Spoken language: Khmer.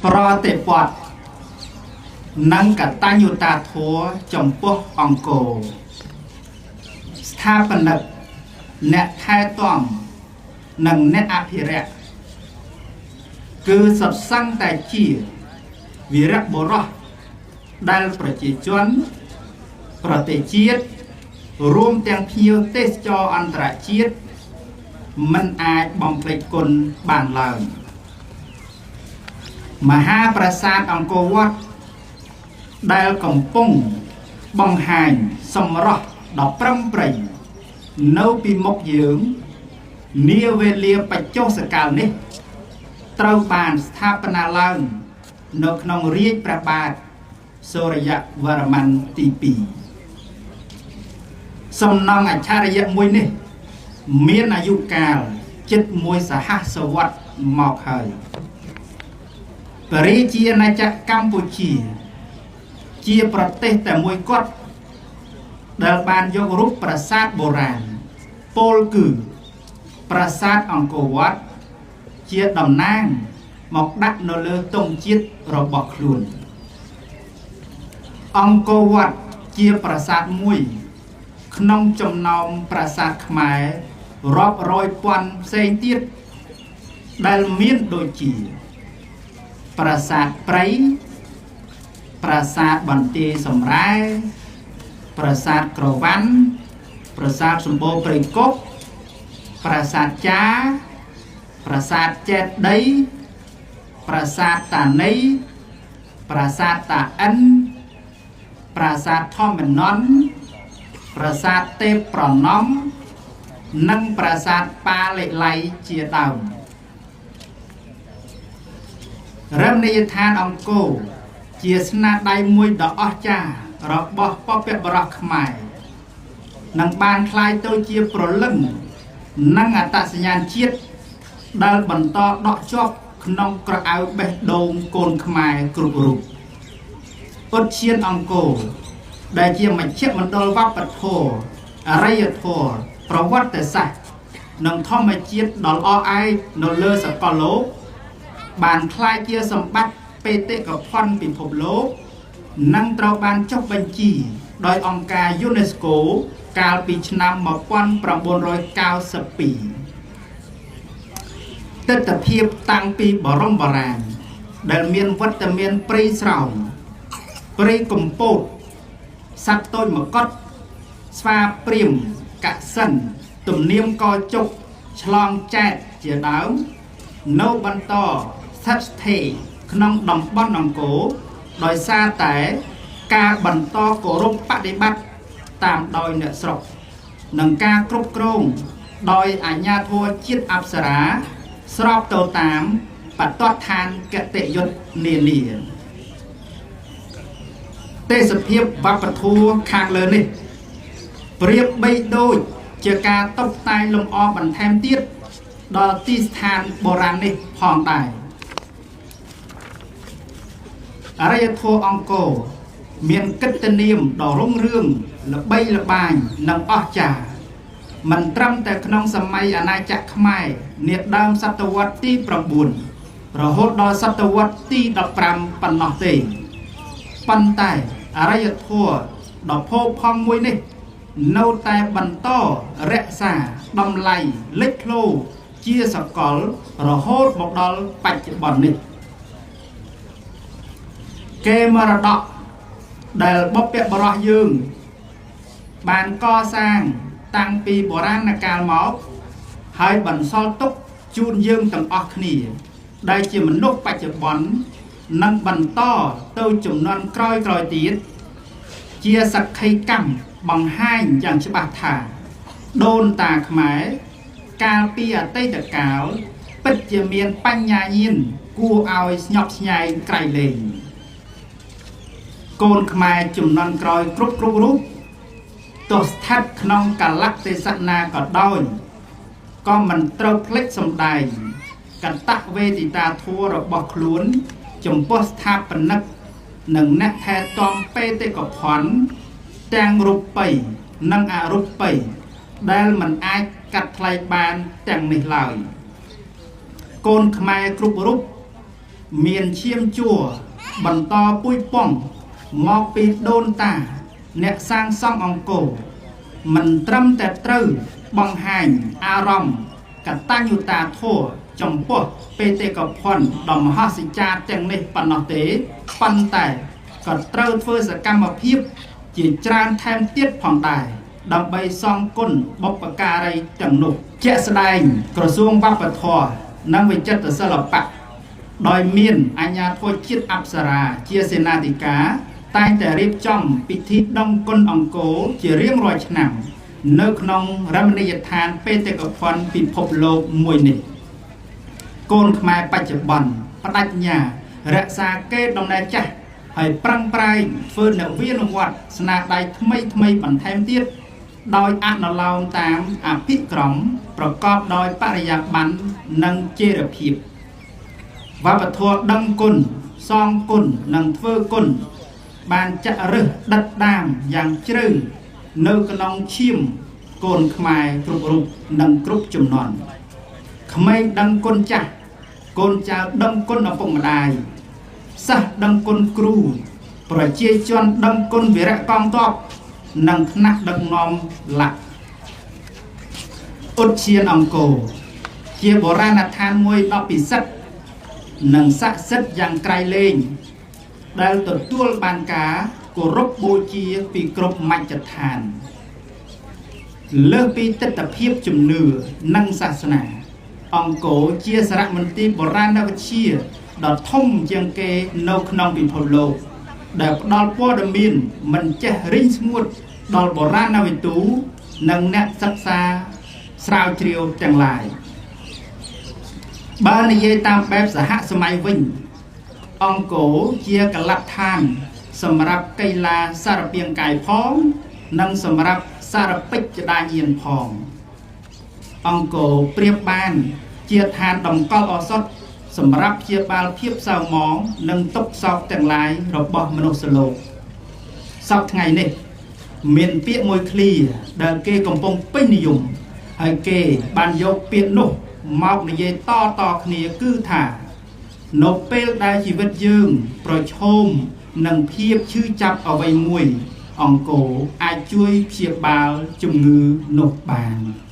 ប្រតិបត្តិនិងកតញ្ញូតាធម៌ចំពោះអង្គរស្ថាបនិកអ្នកថែទាំនិងអ្នកអភិរក្សគឺសុទ្ធសឹងតែជាវីរបុរសដែលប្រជាជនប្រទេសជាតិរួមទាំងភ្ញៀវទេសចរអន្តរជាតិមិនអាចបំភ្លេចគុណបានឡើយមហាប្រាសាទអង្គរវត្តដែលកំពុងបង្ហាញសម្រស់ដ៏ប្រឹងប្រែងនៅពីមុខយើងនាវេលាបច្ចុសកាលនេះត្រូវបានស្ថាបនាឡើងនៅក្នុងរាជព្រះបាទសូរ្យវរ្ម័នទី2សំណង់អច្ឆរិយៈមួយនេះមានអាយុកាលជិតមួយសហស្សវត្សមកហើយព្រះរាជាណាចក្រកម្ពុជាជាប្រទេសតែមួយគត់ដែលបានយករូបប្រាសាទបុរាណពោលគឺប្រាសាទអង្គរវត្តជាតំណាងមកដាក់នៅលើទង់ជាតិរបស់ខ្លួនអង្គរវត្តជាប្រាសាទមួយក្នុងចំណោមប្រាសាទខ្មែររាប់រយពាន់ផ្សេងទៀតដែលមានដូចជាប្រាសាទព្រៃប្រាសាទបន្ទាយសំរែប្រាសាទក្រវ៉ាន់ប្រាសាទសម្បូរព្រៃគុកប្រាសាទចាប្រាសាទចេតិយប្រាសាទតានីប្រាសាទតាអិនប្រាសាទធម្មនន្ទប្រាសាទទេពប្រណម្យនិងប្រាសាទបាលិល័យជាដើមរមណីយដ្ឋានអង្គរជាស្នាដៃមួយដ៏អស្ចារ្យរបស់បុព្វបុរសខ្មែរនឹងបានក្លាយទៅជាព្រលឹងនិងអត្តសញ្ញាណជាតិដែលបន្តដកជាប់ក្នុងក្រអៅបេះដូងកូនខ្មែរគ្រប់រូបឧទ្យានអង្គរដែលជាមជ្ឈមណ្ឌលវប្បធម៌អរិយធម៌ប្រវត្តិសាស្ត្រនិងធម្មជាតិដ៏ល្អឯកនៅលើសកលលោកបានក្លាយជាសម្បត្តិបេតិកភណ្ឌពិភពលោកនិងត្រូវបានចុះបញ្ជីដោយអង្គការ UNESCO កាលពីឆ្នាំ1992ទិដ្ឋភាពតាំងពីបរមបុរាណដែលមានវត្តមានព្រៃស្រោងព្រៃកំពតសត្វតូចមកុដស្វាព្រាមកសិនទំនៀមកជុកឆ្លងចែកជាដើមនៅបន្តស្ថិតស្ថេរក្នុងតំបន់អង្គរដោយសារតែការបន្តគោរពបដិបត្តិតាមដោយអ្នកស្រុកនិងការគ្រប់គ្រងដោយអាជ្ញាធរជាតិអប្សរាស្របទៅតាមបទដ្ឋានកតិយុត្តនានាទេសភាពវប្បធម៌ខាងលើនេះប្រៀបបីដូចជាការតុបតែងលម្អបន្ថែមទៀតដល់ទីស្ថានបុរាណនេះផងដែរអរិយធម៌អង្គរមានកិត្តិនាមដ៏រុងរឿងល្បីល្បាញនិងអស្ចារ្យមិនត្រឹមតែក្នុងសម័យអាណាចក្រខ្មែរនាដើមសតវត្សទី9រហូតដល់សតវត្សទី15ប៉ុណ្ណោះទេប៉ុន្តែអរិយធម៌ដ៏ផូរផង់មួយនេះនៅតែបន្តរក្សាតម្លៃលេចធ្លោជាសកលរហូតមកដល់បច្ចុប្បន្ននេះគេមរតកដែលបុព្វបុរសយើងបានកសាងតាំងពីបុរាណកាលមកហើយបន្សល់ទុកជូនយើងទាំងអស់គ្នាដែលជាមនុស្សបច្ចុប្បន្ននិងបន្តទៅជំនាន់ក្រោយៗទៀតជាសក្ខីកម្មបង្ហាញយ៉ាងច្បាស់ថាដូនតាខ្មែរកាលពីអតីតកាលពិតជាមានបញ្ញាញាណគួរឲ្យស្ញប់ស្ញែងក្រៃលែងកូនខ្មែរជំនាន់ក្រោយគ្រប់រូបទោះស្ថិតក្នុងកាលៈទេសៈណាក៏ដោយក៏មិនត្រូវភ្លេចសម្ដែងកតវេទិតាធម៌របស់ខ្លួនចំពោះស្ថាបនិកនិងអ្នកថែទាំបេតិកភណ្ឌទាំងរូបីនិងអរូបីដែលមិនអាចកាត់ថ្លៃបានទាំងនេះឡើយកូនខ្មែរគ្រប់រូប មានឈាមជួរបន្តពូជពងមកពីដូនតាអ្នកសាងសង់អង្គរមិនត្រឹមតែត្រូវបង្ហាញអារម្មណ៍កតញ្ញូតាធម៌ចំពោះបេតិកភណ្ឌដ៏មហស្ចារ្យទាំងនេះប៉ុណ្ណោះទេប៉ុន្តែក៏ត្រូវធ្វើសកម្មភាពជាច្រើនថែមទៀតផងដែរដើម្បីសងគុណបុព្វការីទាំងនោះជាក់ស្ដែងក្រសួងវប្បធម៌និងវិចិត្រសិល្បៈដោយមានអាជ្ញាធរជាតិអប្សរាជាសេនាធិការតែងតែរៀបចំពិធីដឹងគុណអង្គរជារៀងរាល់ឆ្នាំនៅក្នុងរមណីយដ្ឋានបេតិកភណ្ឌពិភពលោកមួយនេះកូនខ្មែរបច្ចុប្បន្នបដិញ្ញារក្សាកេរដំណែលចាស់ហើយប្រឹងប្រែងធ្វើនវានុវត្តន៍ស្នាដៃថ្មីថ្មីបន្ថែមទៀតដោយអនុលោមតាមអភិក្រមប្រកបដោយបរិយាបន្ននិងចីរភាពវប្បធម៌ដឹងគុណសងគុណនិងធ្វើគុណបានចាក់ឫសដិតដាមយ៉ាងជ្រៅនៅក្នុងឈាមកូនខ្មែរគ្រប់រូបនិងគ្រប់ជំនាន់ក្មេងដឹងគុណចាស់កូនចៅដឹងគុណឪពុកម្ដាយសិស្សដឹងគុណគ្រូប្រជាជនដឹងគុណវីរៈកងទ័ពនិងថ្នាក់ដឹកនាំឡាក់ឧទ្យានអង្គរជាបុរាណដ្ឋានមួយដ៏ពិសិដ្ឋនិងស័ក្តិសិទ្ធិយ៉ាងក្រៃលែងដែលទទួលបានការគោរពបូជាពីគ្រប់មជ្ឈដ្ឋានលើសពីទិដ្ឋភាពជំនឿនិងសាសនាអង្គរជាសារមន្ទីរបុរាណវិទ្យាដ៏ធំជាងគេនៅក្នុងពិភពលោកដែលផ្ដល់ព័ត៌មានមិនចេះរីងស្ងួតដល់បុរាណវិទូនិងអ្នកសិក្សាស្រាវជ្រាវទាំងឡាយបើនិយាយតាមបែបសហសម័យវិញអង្គរជាកលដ្ឋានសម្រាប់កីឡាសារពាង្គកាយផងនិងសម្រាប់សារពេចដាញាណផងអង្គរប្រៀបបានជាឋានតម្កល់ឱសថសម្រាប់ព្យាបាលភាពសៅហ្មងនិងទុក្ខសោកទាំងឡាយរបស់មនុស្សលោកសព្វថ្ងៃនេះមានពាក្យមួយឃ្លាដែលគេកំពុងពេញនិយមហើយគេបានយកពាក្យនោះមកនិយាយតតគ្នាគឺថានៅពេលដែលជីវិតយើងប្រឈមនឹងភាពឈឺចាប់អ្វីមួយអង្គរអាចជួយព្យាបាលជំងឺនោះបាន។